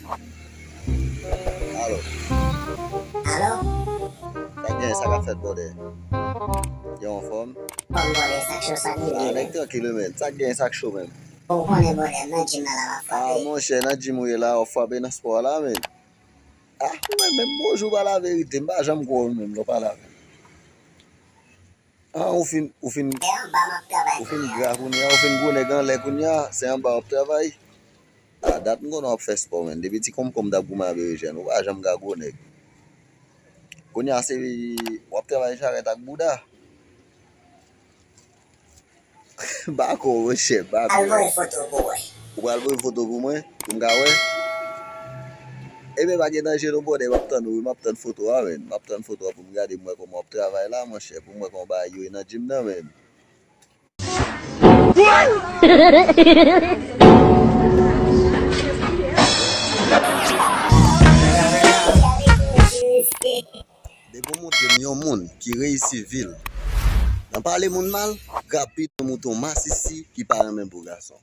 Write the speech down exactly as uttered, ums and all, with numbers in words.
Alo. Alo? Sa k gen, sa k ap fèt, brother? Yo anfòm? Fòm brother, sa k cho, sa k Ah, rive, nèg men. Tranquille, men. Sa k gen, sa k cho, men. Ou konnen brother, nan gym nan la m ap Ah, frape. Monchè, nan gym ou ye la, w ap frape nan spò la, men. Ah, ou menm, menm bonjou pa laverite, m pa janm kwè w menm, lè w pa lave. Ah, ou fin, ou fin, E anba m ap travay ou fin kounye a. Gra kounye a, ou fin gwo nèg anlè kounye a, se anba w ap travay. Ah, dat m konnen w ap fè spò, men. Depi ti konkonm t ap goumen a berejèn, ou pa janm ka gwo nèg. Kounye a se, w ap travay jarèt ak bouda. Bako, monchè, bako. Al voye foto pou wè. Ou pral voye foto pou mwen, pou m ka wè? Ebyen, pa gen danje non, brother, m ap tann ou, m ap tann foto a, men. M ap tann foto a pou m gade, m wè kòman w ap travay la, monchè, pou m wè kòman bagay yo ye nan gym nan, men. Depi w montre m yon moun ki reyisi vi l nan pale moun mal, rapid ou montre yon masisi ki pa renmen po gason.